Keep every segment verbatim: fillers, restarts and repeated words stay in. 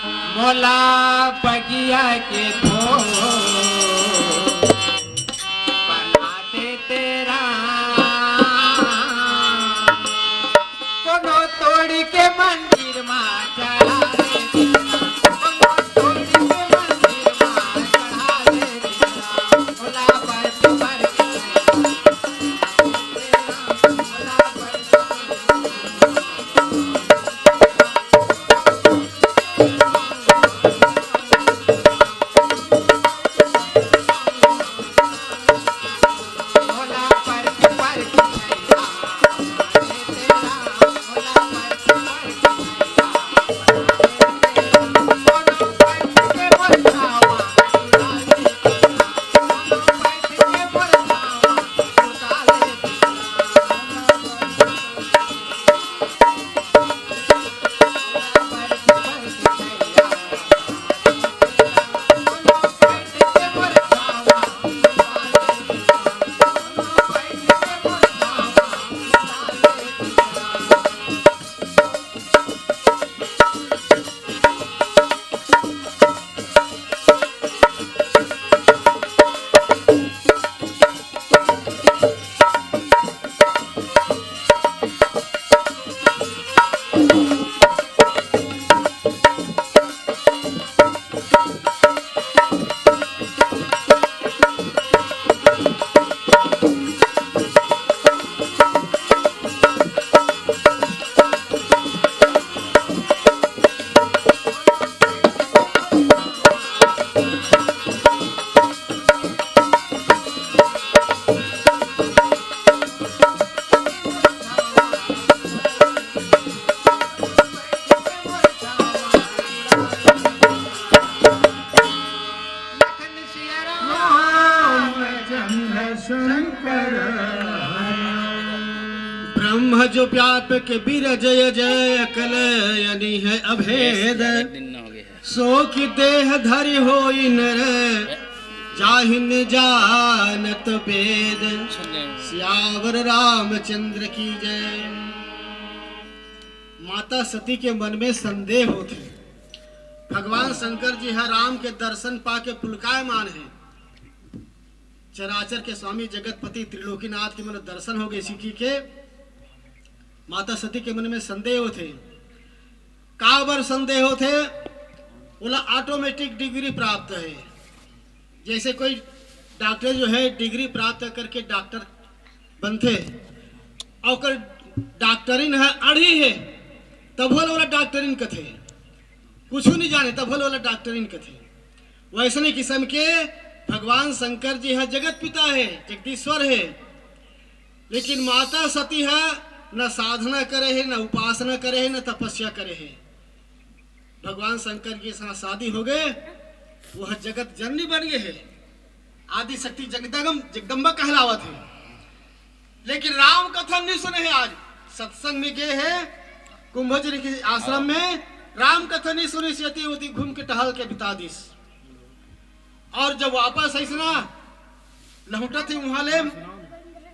मोला बगिया के फूल बना दे तेरा, कोनो तोड़ के मंदिर मा चढ़ा दे तेरा, कोनो तोड़ के मंदिर मा चढ़ा दे तेरा, मोला बरस बरस ब्रह्म जो व्यापक बिरजय जय अकल यनि है अभेद। सो कि देह धरि होई नर जाहि न जानत वेद। सियावर रामचंद्र की जय। माता सती के मन में संदेह होथे। भगवान शंकर जी ह राम के दर्शन पाके पुलकायमान हे। चराचर के स्वामी जगतपति त्रिलोकीनाथ के मन दर्शन हो गए सीखी के माता सती के मन में संदेह होथे। काबर संदेह होथे? ओला ऑटोमेटिक डिग्री प्राप्त हे। जैसे कोई डॉक्टर जो है डिग्री प्राप्त करके डॉक्टर बनथे, अउ ओकर डॉक्टरिन ह अड़ही हे, तभो ले ओला डॉक्टरिन कथे। कुछु नहीं जाने, तभो ले ओला डॉक्टरिन कथे। वैसने किसम के भगवान शंकर जी ह जगत पिता हे, जगदीश्वर हे, लेकिन माता सती ह न साधना करे हे, न उपासना करे हे, न तपस्या करे हे। भगवान शंकर के साथ शादी हो गए, वो ह जगत जननी बन गए हे, आदि शक्ति जगदगम-, जगदम्बा कहलावत हे। लेकिन राम कथा नहीं सुने हे। आज सत्संग में गए हे कुंभोज ऋषि के आश्रम में, राम कथा नहीं सुने से अति उति घूम के टहल के बिता दिस। और जब वापस आइस ना, लहुटत हे उहाँ ले,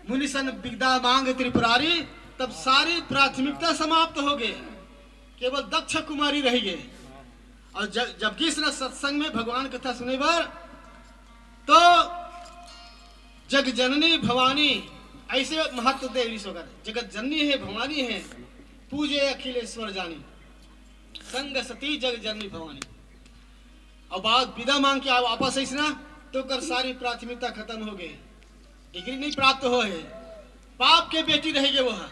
मुनि सन बिदा मांग त्रिपुरारी, तब सारी प्राथमिकता समाप्त हो गए, केवल दक्ष कुमारी रह गए। और जब, जब गिस ना सत्संग में भगवान कथा सुने बर, तो जग जननी भवानी ऐसे महत्व दे रिस ओकर। जगत जननी हे, भवानी हे, पूजे अखिलेश्वर जानी, संग सती जग जननी भवानी। अब बात बिदा मांग के आ-, वापस आइस ना, तो ओकर सारी प्राथमिकता खत्म हो गए, डिग्री नहीं प्राप्त हो हे, पाप के बेटी रह गए वो ह।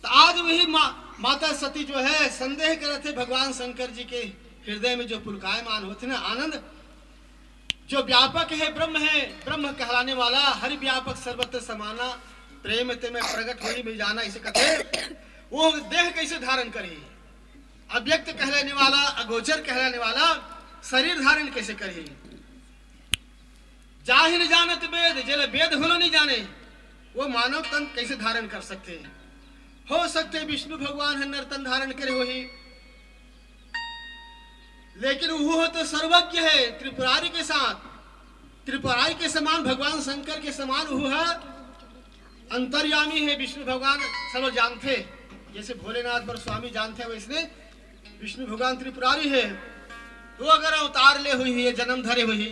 तो आज वही मा-, माता सती जो है संदेह करत हे भगवान शंकर जी के हृदय में जो पुलकायमान होथे ना आनंद, जो व्यापक हे, ब्रह्म हे, ब्रह्म कहलाने वाला, हरि व्यापक सर्वत्र समाना, प्रेम ते में प्रगट होई मिल जाना, इसे कथे, वो देह कैसे धारण करही? अव्यक्त कहलाने वाला, अगोचर कहलाने वाला शरीर धारण कैसे करही? जाहि न जानत वेद, जेला वेद घलो नहीं जाने, वो मानव तन कैसे धारण कर सकथे? हो सकथे विष्णु भगवान ह नर तन धारण करे होही, लेकिन वो तो सर्वज्ञ हे, त्रिपुरारी के साथ, त्रिपुरारी के समान, भगवान शंकर के समान वो ह अंतर्यामी हे। विष्णु भगवान सर्व जानथे, जैसे भोलेनाथ बर स्वामी जानथे, वैसने विष्णु भगवान त्रिपुरारी हे, वो अगर अवतार ले होही, ये जन्म धरे होही,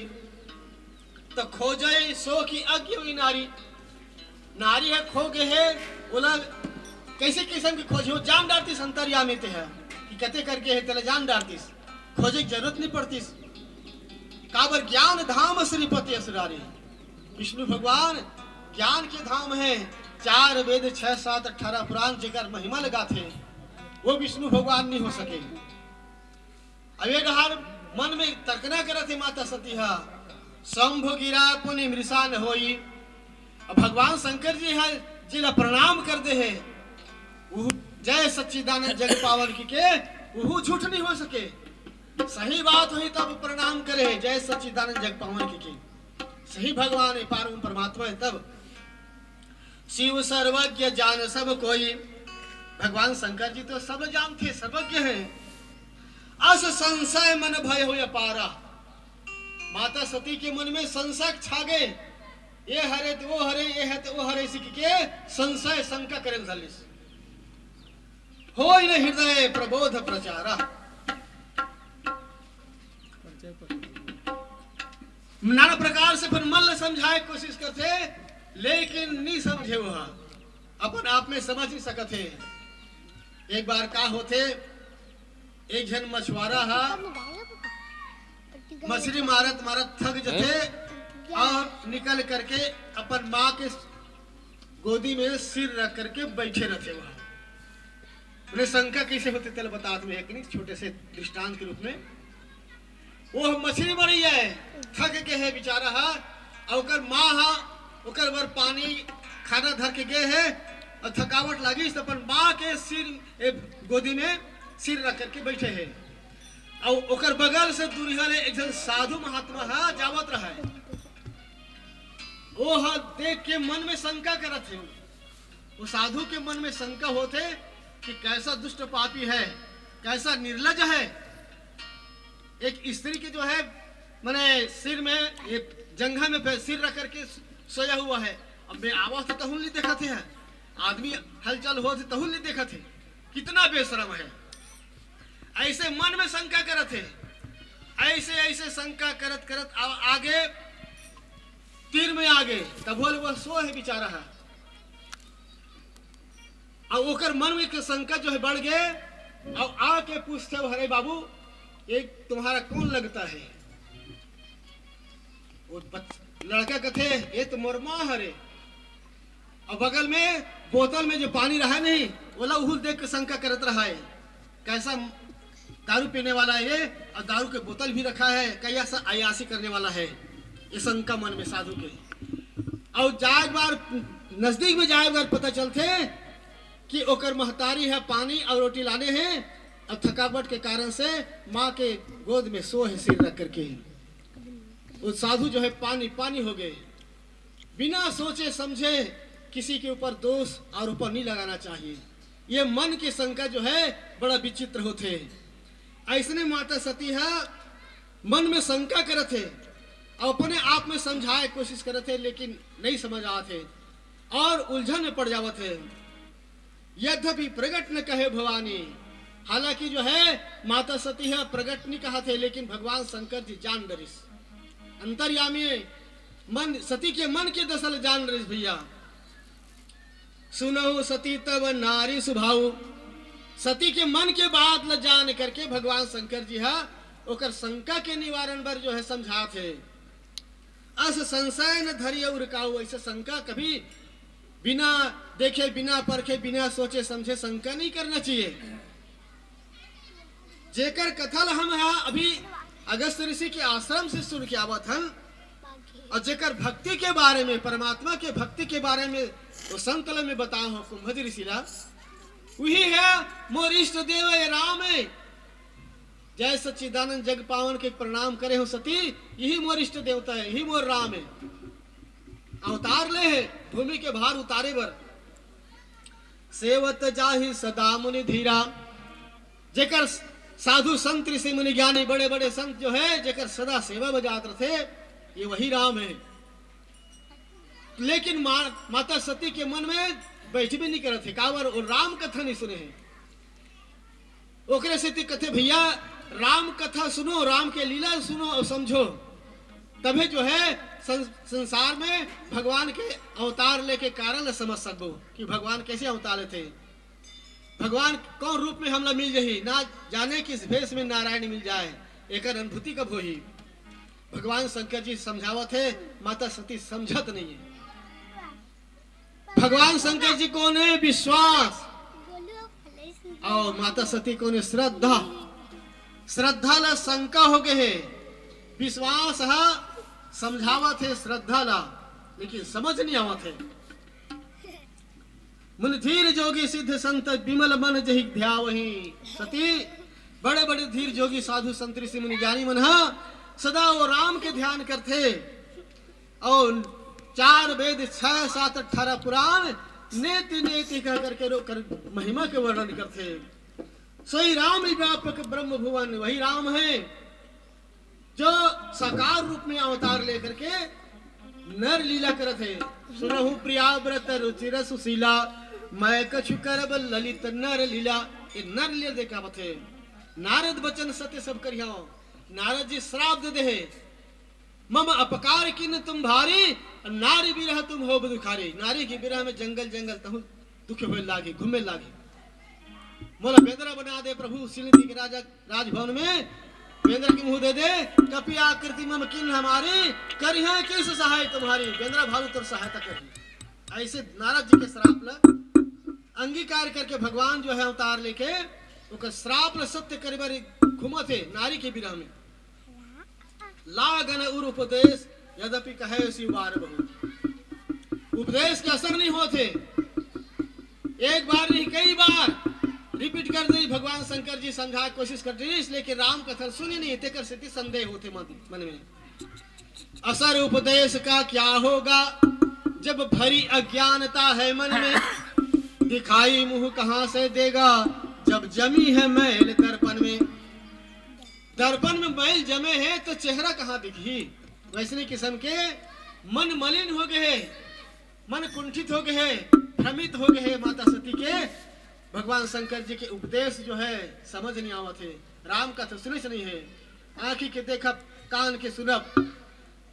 त खोजइ सो कि अज्ञ होही नारी। नारी ह खो गे हे, ओला कइसे किसम के खोजही, वो जान डारतिस अंतर्यामी ते ह कि कते करके हे, तेला जान डारतिस, खोजे के जरूरत नइ पड़तिस। काबर ज्ञान धाम श्रीपति असुरारी। विष्णु भगवान ज्ञान के धाम हे। चार वेद, छह सात, अठारह पुराण जेकर महिमा ल गाथे, वो विष्णु भगवान नइ हो सके। अब ये डहार मन में तर्कना करत हे माता सती ह, शंभु गिरा पुनि मृषा न होई। अब भगवान शंकर जी ह जेला प्रणाम कर दे हे, उहू जय सच्चिदानंद जग पावन कहिके, उहू झूठ नइ हो सके। सही बात होही तब प्रणाम करे हे, जय सच्चिदानंद जग पावन कहिके। सही भगवान हे, पारम परमात्मा हे तब। शिव सर्वज्ञ जान सब कोई, भगवान शंकर जी तो सब जानथे, सर्वज्ञ हे। अस संशय मन भय होय अपारा। माता सती के मन में संशय छा गे, ये हरे त वो हरे, ये हे त वो हरे, कहिके संशय शंका करे ल धर लिस। होई न हृदय प्रबोध प्रचारा। नाना प्रकार से अपन मन ल समझाए के कोशिश करथे, लेकिन नइ समझे, वो ह अपन आप में समझ नइ सकत हे। एक बार का होथे, एक झन मछुआरा ह मछली मारत मारत थक जथे और निकल करके अपन माँ के गोदी में सिर रख करके बैठे रथे। वहाँ उन्हें शंका कइसे होथे, तेला बतात में एक छोटे से दृष्टांत के रूप में। वो मछली मरइया हे, थक गे हे बेचारा ह, अउ ओकर माँ ह ओकर बर पानी, खाना धर के गे हे, अउ थकावट लागिस त अपन माँ के सिर, ए, गोदी में सिर रख करके बैठे हे। अउ ओकर बगल से दूरिहा ले एक झन साधु महात्मा ह जावत रहय। वो ह देख के मन में शंका करत हे। वो साधु के मन में शंका होथे कि कैसा दुष्ट पापी है, कैसा निर्लज है। एक स्त्री के जो है, माने सिर में, ये जंघा में पे-, सिर रख करके सोया हुआ है। अब मैं आवाज तो तहुल नहीं देखा थे, आदमी हलचल हो थे तहुल नहीं देखा थे, कितना बेशरम है। ऐसे मन में शंका करत हे, ऐसे ऐसे शंका करत करत आ-, आगे तीर में आगे, तब बोले वो सो है बेचारा है। अब ओकर मन में के शंका जो है बढ़ गए, अब आके पूछथे, "अरे बाबू, ये तुम्हारा कौन लगता है?" वो बच-, लड़का कथे, "ये तो मोर माँ हरे।" और बगल में बोतल में जो पानी रहा नहीं, ओला उहुल देख के शंका करत रहा है, कैसा दारू पीने वाला है ये, और दारू के बोतल भी रखा है, कैसा अय्यासी करने वाला है, ये शंका मन में साधु के। और जाए बार, नजदीक में जाए बार पता चलथे कि ओकर महतारी है पानी और रोटी लाने हैं, और थकावट के कारण से माँ के गोद में सो है सिर रख करके। वो साधु जो है पानी पानी हो गए। बिना सोचे समझे किसी के ऊपर दोष, आरोपण नहीं लगाना चाहिए। ये मन की शंका जो है बड़ा विचित्र होथे। ऐसने माता सती ह मन में शंका करत हे और अपने आप में समझाए कोशिश करत हे, लेकिन नहीं समझ आत हे और उलझन में पड़ जावत हे। यद्यपि प्रगट न कहे भवानी, हालांकि जो है माता सती ह प्रगट नहीं कहा थे, लेकिन भगवान शंकर जी जान डरिस। अंतर्यामी मन, सती के मन के दशा ल जान डरिस भैया। सुनहु सती तब नारी सुभाऊ, सती के मन के बात ल जान करके भगवान शंकर जी ह ओकर शंका के निवारण बर जो है समझात हे। अस संशय न धरियउ उरकाऊ, ऐसे शंका कभी बिना देखे, बिना परखे, बिना सोचे समझे शंका नहीं करना चाहिए। जेकर कथा ल हम ह अभी अगस्त ऋषि के आश्रम से सुन के आवत हन, और जेकर भक्ति के बारे में, परमात्मा के भक्ति के बारे में वो संत ल में बताए हो कुंभज ऋषि ला, वही है मोर इष्ट देव ये राम है। जय सच्चिदानंद जग पावन के प्रणाम करे हो सती, यही मोर इष्ट देवता है, यही मोर राम है। अवतार ले है भूमि के भार उतारे बर। सेवत जाहि सदा मुनि धीरा, जेकर साधु संत ऋषि मुनि ज्ञानी बड़े बड़े संत जो है, जेकर सदा सेवा में जात रथे, ये वही राम है। लेकिन मा-, माता सती के मन में बैठ भी नहीं करत हे, काबर वो राम कथा नहीं सुने हैं। ओकरे सेती कथे, भैया, राम कथा सुनो, राम के लीला सुनो और समझो, तभे जो है सं-, संसार में भगवान के अवतार लेके कारण ल समझ सकबो कि भगवान कैसे अवतार लेथे। भगवान कौन रूप में हमला मिल जही, ना जाने किस भेष में नारायण मिल जाए, एकर अनुभूति कब होही। भगवान शंकर जी समझावत हे, माता सती समझत नहीं है। भगवान शंकर जी कौन है? विश्वास। और माता सती कौन है? श्रद्धा। श्रद्धा ला शंका हो गए है, विश्वास ह समझावत है श्रद्धा ला, लेकिन समझ नहीं आवत है। मुनि धीर जोगी सिद्ध संत, विमल मन जहि ध्यावही। सती, बड़े बड़े धीर जोगी साधु संत ऋषि मुनि ज्ञानी मन ह सदा वो राम के ध्यान करथे। और चार वेद, छह सात अठारह पुराण, नेति नेति कह करके रो कर महिमा के वर्णन करथे। सोई राम ही व्यापक ब्रह्म भुवन, वही राम है जो साकार रूप में अवतार लेकर के नर लीला करत है। सुनहु प्रियाव्रत रुचिर सुशीला, मैं कछु करब ललित नर लीला। ये नर लीला देखावत है। नारद वचन सत्य सब करिहाओ। नारद जी श्राप दे दे है, मम अपकार किन तुम भारी, नारी विरह तुम होब दुखारी। नारी के विरह में जंगल जंगल तहु दुख होए लागे, घूमे लागे। मोला बेंदरा बना दे प्रभु, सिलदी के राजा राजभवन में बेंदरा के मुंह दे दे। कपि आकृति मम किन हमारी, करिहैं किस सहाय तुम्हारी। बेंदरा भालू तोर सहायता करही। ऐसे नारद जी के श्राप ला अंगीकार करके भगवान जो है अवतार लेके ओकर श्राप ला सत्य करे बर घूमत हे नारी के विरह में। लागन उर उपदेश यद्यपि कहे शिव बार बहुत। उपदेश के असर नहीं होत हे। एक बार नहीं, कई बार रिपीट कर दी। भगवान शंकर जी समझाए कोशिश कर दी, लेकिन राम कथा सुनी नहीं, तेकर सेती संदेह होते मन मन में। असर उपदेश का क्या होगा, जब भरी अज्ञानता है मन में। दिखाई मुंह कहां से देगा, जब जमी है मैल दर्पण में। दर्पण में मैल जमे है तो चेहरा कहां दिखही? वैसने किस्म के मन मलिन हो गए है, मन कुंठित हो गए है, भ्रमित हो गए है माता सती के। भगवान शंकर जी के उपदेश जो है समझ नहीं आवत है। राम कथा सुने से नहीं है, आंखी के देखब, कान के सुनब,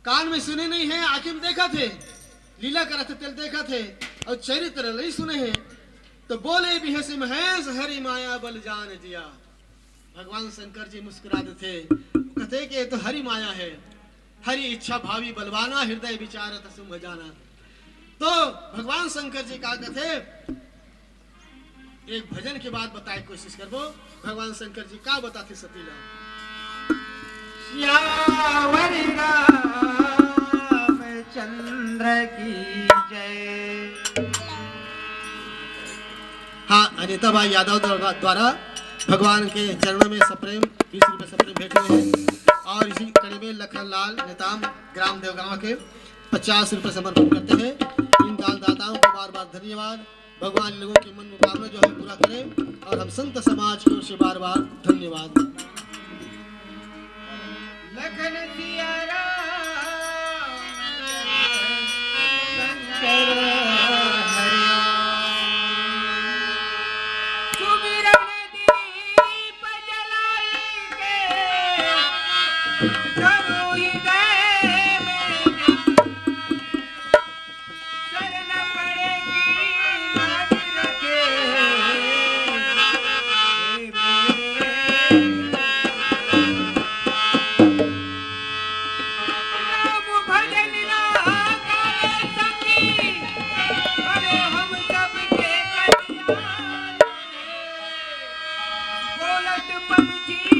कान में सुने नहीं है, आंखी में देखत है, लीला करत है, तेल देखत है, और चरित्र नहीं सुने है। तो बोले बिहसि महेश, हरि माया बल जान जिया। भगवान शंकर जी मुस्कुरा देथे, कहथे कि ये तो हरि माया है, हरि इच्छा भावी बलवाना, हृदय विचारत शुंभ जाना। तो भगवान शंकर जी का कहथे, एक भजन के बाद बताए कोशिश करबो, भगवान शंकर जी का बताथे सती ला। सियावर रामचंद्र की जय। हाँ, अनिता बाई यादव द्वारा, द्वारा भगवान के चरणों में सप्रेम, बीस रुपए सप्रेम भेंट हुए हैं। और इसी कड़ी में लखन लाल नेताम, ग्राम देवगांव के, पचास रुपए समर्पण करते हैं। इन दानदाताओं को बार बार धन्यवाद। भगवान लोगों की मनोकामना जो है पूरा करें और हम संत समाज की ओर से बार बार धन्यवाद। लखन सिया राम शंकर हरि। सुमिरन दीप जलाई के, धनु हृदय में शरण पड़ेगी नाथ रखे। राम भजन ना करे सखी, अरे हम सबके कल्याण। बोलत पंछी